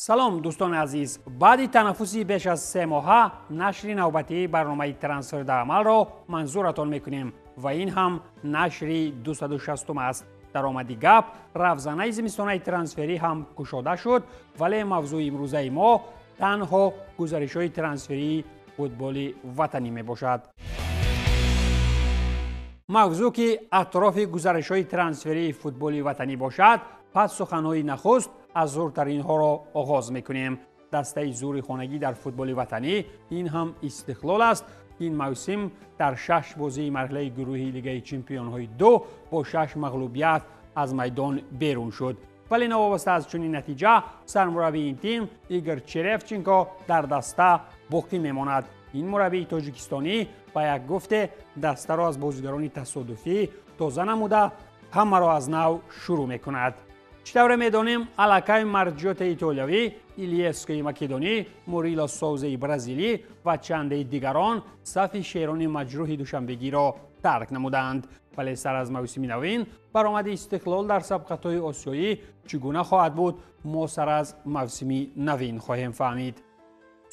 Салом, дӯстони азиз. Баъди танаффуси беш аз 3 моҳа нашри навбатии барномаи «Трансфер дар амалро» манзуратон мекунем ва ин ҳам нашри 260 аст. Даромади гап, равзанаи зимистонаи трансферӣ ҳам кушода шуд, вале мавзӯи имрӯзаи мо танҳо гузаришҳои трансферии футболи ватанӣ мебошад. Мавзӯъ ки атрофи гузаришҳои трансферии футболи ватанӣ бошад, пас суханҳои нахуст аз зуртаринҳоро оғоз мекунем. Дастаи зури хонагӣ дар футболи ватанӣ ин ҳам «Истиқлол» аст. Ин мавсим дар шаш бозии марҳилаи гурӯҳи Лигаи чемпионҳои ду бо шаш мағлубият аз майдон берун шуд, вале новобаста аз чунин натиҷа сармураббии ин тим Игор Черевченко дар даста боқӣ мемонад. Ин мураббии тоҷикистонӣ ба як гуфте дастаро аз бозигарони тасодуфӣ тоза намуда, ҳамаро аз нав шурӯъ мекунад. Чӣ тавре медонем, аллакай Марҷиётаи итолиявӣ, Илиескои македонӣ, Мурило Соузаи бразилӣ ва чандеи дигарон сафи шерони маҷрӯҳи душанбегиро тарк намуданд. Вале сар аз мавсими навин баромади «Истиқлол» дар сабқатҳои осиёӣ чӣ гуна хоҳад буд, мо сар аз мавсими навин хоҳем фаҳмид.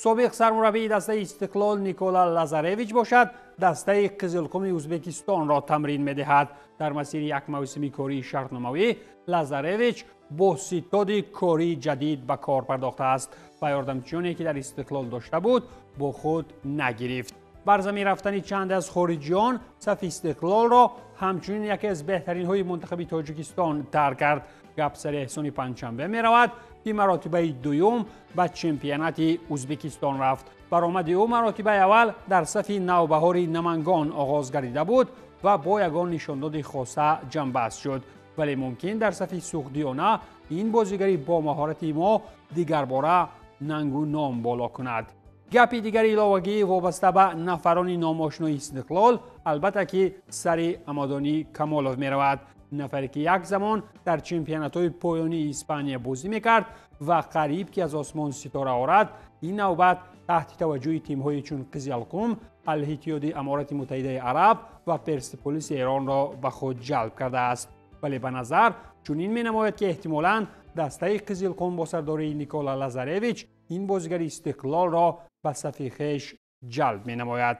Собиқ сармураббии дастаи «Истиқлол» Никола Лазаревич бошад, дастаи «Қизилқуми» Ӯзбекистонро тамрин медиҳад. Дар масири як мавсими кории шартномавӣ Лазаревич бо ситоди кории ҷадид ба кор пардохтааст ва ёрдамчиёне, ки дар «Истиқлол» дошта буд, бо худ нагирифт. Бар замин рафтани чанде аз хориҷиён сафи «Истиқлолро» ҳамчунин яке аз беҳтаринҳои мунтахаби Тоҷикистон тарк кард. Гап сари Эҳсони Панҷшанбе меравад, ки маротибаи дуюм ба чемпионати Ӯзбекистон рафт. Баромади ӯ маротибаи аввал дар сафи «Навбаҳори» Намангон оғоз гардида буд ва бо ягон нишондоди хоса ҷамъбаст шуд, вале мумкин дар сафи суғдиёна ин бозигари бомаҳорати мо дигарбора нангу ном боло кунад. Гапи дигари иловагӣ вобаста ба нафарони номошинои «Истиқлол» албатта ки сари Амадонӣ Камолов меравад, нафаре ки як замон дар чемпионатҳои поёнии Испания бозӣ мекард ва қариб ки аз осмон ситора орад. Ин навбат таҳти таваҷҷӯҳи тимҳои чун «Қизилқум», «Алҳитиёди» Аморати Муттаҳидаи Араб ва «Персеполиси» Эронро ба худ ҷалб кардааст. Вале ба назар чунин менамояд, ки эҳтимолан дастаи «Қизилқум» бо сардории Никола Лазаревич ин бозигари «Истиқлолро» ба сафи хеш ҷалб менамояд.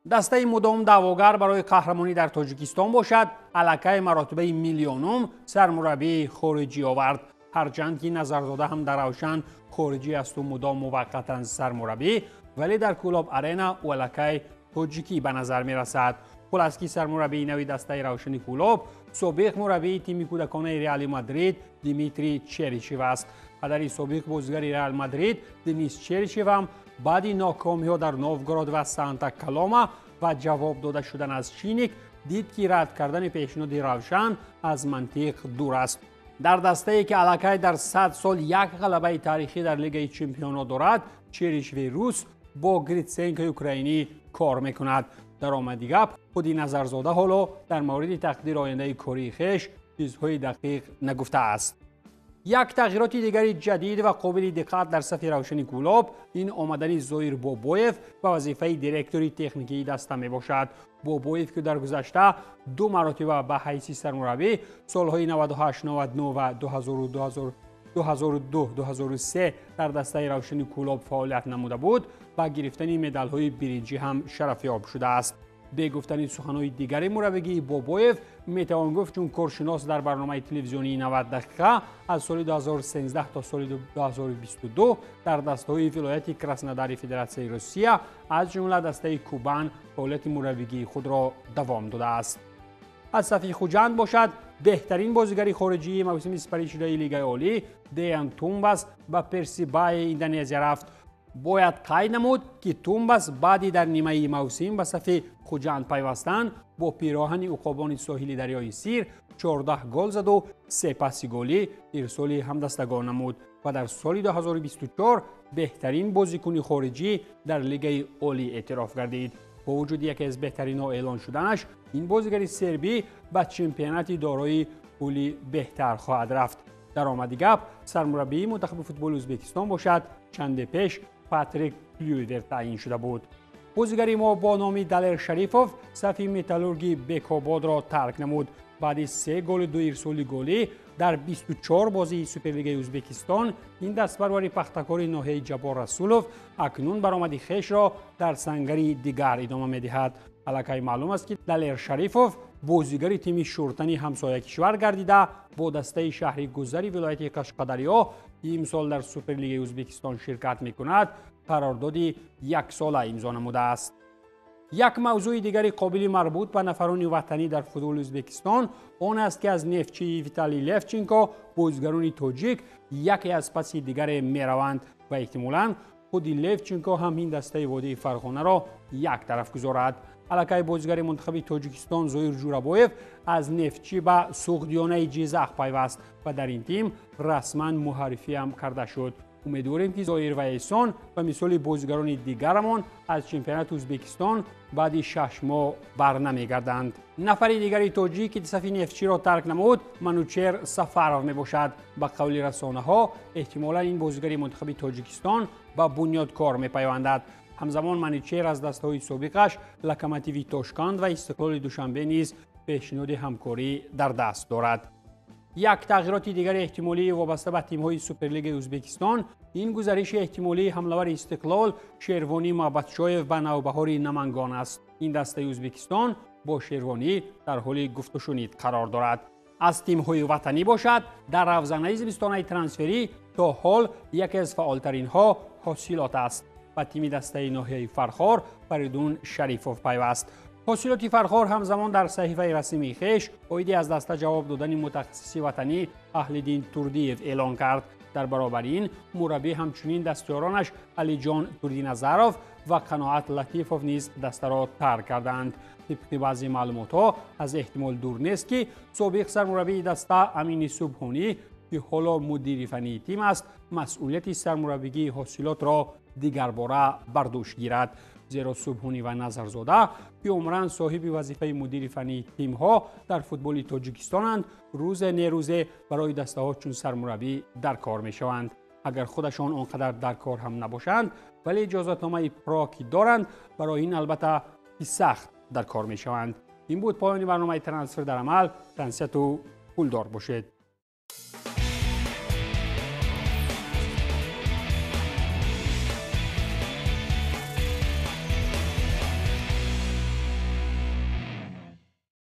Дастаи мудом даъвогар барои қаҳрамонӣ дар Тоҷикистон бошад, аллакай маротибаи миллионум сармураббии хориҷӣ овард. Ҳарчанд ки Назарзода ҳам дар «Равшан» хориҷӣ асту мудом муваққатан сармураббӣ, вале дар «Кӯлоб Арена» ӯ аллакай тоҷикӣ ба назар мерасад. Хулас ки сармураббии нави дастаи «Равшани Кӯлоб» собиқ мураббии тими кӯдаконаи «Реали Мадрид» Дмитрий Черишев аст. Падари собиқ бозигари «Реал Мадрид» Денис Черишев ҳам баъди нокомиҳо дар Новгород ва Санта Калома ва ҷавоб дода шудан аз «Шинник» дид, ки рад кардани пешниҳоди «Равшан» аз мантиқ дур аст. Дар дастае, ки аллакай дар 100 сол як ғалабаи таърихӣ дар Лигаи чемпионот дорад, Черишеви рус бо Гритсенкои украинӣ кор мекунад. Даромади гап, худи Назарзода ҳоло дар мавриди тақдири ояндаи кории хеш чизҳои дақиқ нагуфтааст. Як тағйироти дигари ҷадид ва қобили диққат дар сафи «Равшани Кӯлоб» ин омадани Зоир Бобоев ба вазифаи директори техникии даста мебошад. Бобоев, ки дар гузашта ду маротиба ба ҳайси сармураббӣ солҳои 98, 99 ва 2002, 2003 дар дастаи «Равшани Кӯлоб» фаъолият намуда буд, ба гирифтани медалҳои биринҷӣ ҳам шарафёб шудааст. Бе гуфтани суханҳои дигари мураббигии Бобоев метавон гуфт, чун коршинос дар барномаи телевизионии 90 дақиқа аз соли 2013 то соли 2022 дар дастаҳои вилояти Краснодари Федератсияи Русия, аз ҷумла дастаи «Кубан», фаъолияти мураббигии худро давом додааст. Аз сафи «Хуҷанд» бошад, беҳтарин бозигари хориҷии мавсими сипаришудаи Лигаи олӣ Деян Тумбас ба «Персибаи» Индонезия рафт. Бояд қайд намуд, ки Тумбас баъди дар нимаи мавсим ба сафи «Хуҷанд» пайвастан бо пироҳани уқобони соҳили дарёи Сир 14 гол заду се паси голӣ ирсоли ҳамдастагон намуд ва дар соли 2024 беҳтарин бозикуни хориҷӣ дар Лигаи олӣ эътироф гардид. Бо вуҷуди яке аз беҳтаринҳо эълон шуданаш, ин бозигари сербӣ ба чемпионати дорои пули беҳтар хоҳад рафт. Даромади гап, сармураббии мунтахаби футболи Ӯзбекистон бошад, чанде пеш Патрик Клюйверт таъйин шуда буд. Бозигари мо бо номи Далер Шарифов сафи Металлурги Бекободро тарк намуд. Баъди 3 голу 2 ирсоли голӣ дар 24 бозии Суперлигаи Ӯзбекистон ин дастпарвари пахтакори ноҳияи Ҷаббор Расулов акнун баромади хешро дар сангари дигар идома медиҳад. Аллакай маълум аст, ки Далер Шарифов бозигари тими шуртани ҳамсоя кишвар гардида, бо дастаи шаҳри Гузари вилояти Қашқадарё имсол дар Суперлигаи Ӯзбекистон ширкат мекунад, қарордоди яксола имзо намудааст. Як мавзӯи дигари қобили марбут ба нафарони ватанӣ дар футболи Ӯзбекистон он аст, ки аз Нефтчии Виталий Левченко бозигарони тоҷик яке аз паси дигаре мераванд ва эҳтимолан худи Левченко ҳам ин дастаи водии Фарғонаро як тараф гузорад. Аллакай бозигари мунтахаби Тоҷикистон Зоир Ҷурабоев аз Нефтчӣ ба Суғдиёнаи Ҷизах пайваст ва дар ин тим расман муҳаррифиам карда шуд. Умедворем, ки Зоир ва Эҳсон ба мисоли бозигарони дигарамон аз чемпионати Ӯзбекистон баъди 6 моҳ барнамегарданд. Нафари дигари тоҷик, ки сафи Нефтчиро тарк намуд, Манучер Сафаров мебошад. Ба қавли расонаҳо, эҳтимолан ин бозигари мунтахаби Тоҷикистон ба Бунёдкор мепайвандад. Ҳамзамон Манучер аз дастаҳои собиқаш Локомотиви Тошканд ва Истиқлоли Душанбе низ пешниҳоди ҳамкорӣ дар даст дорад. Як тағйироти дигари эҳтимолии вобаста ба тимҳои Суперлигаи Ӯзбекистон ин гузариши эҳтимолии ҳамлавари Истиқлол Шервонӣ Маҳбатшоев ба Навбаҳори Намангон аст. Ин дастаи Ӯзбекистон бо Шервонӣ дар ҳоли гуфтушунид қарор дорад. Аз тимҳои ватанӣ бошад, дар равзанаи зимистонаи трансферӣ то ҳол яке аз фаъолтаринҳо Ҳосилот аст. Ба тими дастаи ноҳияи Фархор Фаридун Шарифов пайваст. Ҳосилоти Фархор ҳамзамон дар саҳифаи расмии хеш оиди аз даста ҷавоб додани мутахассиси ватанӣ Аҳлиддин Турдиев эълон кард. Дар баробари ин мураббӣ ҳамчунин дастёронаш Алиҷон Турдиназаров ва Қаноат Латифов низ дастаро тарк карданд. Тибқи баъзе маълумотҳо аз эҳтимол дур нест, ки собиқ сармураббии даста Амини Субҳонӣ, ки ҳоло мудири фаннии тим аст, масъулияти сармураббигии Ҳосилотро дигарбора бар дӯш гирад. Зеро Субҳонӣ ва Назарзода, ки умран соҳиби вазифаи мудири фаннии тимҳо дар футболи Тоҷикистонанд, рӯзе не рӯзе барои дастаҳо чун сармураббӣ дар кор мешаванд. Агар худашон он қадар дар кор ҳам набошанд, вале иҷозатномаи про ки доранд, барои ин албатта ки сахт дар кор мешаванд. Ин буд поёни барномаи Трансфер дар амал. Тансияту пулдор бошед.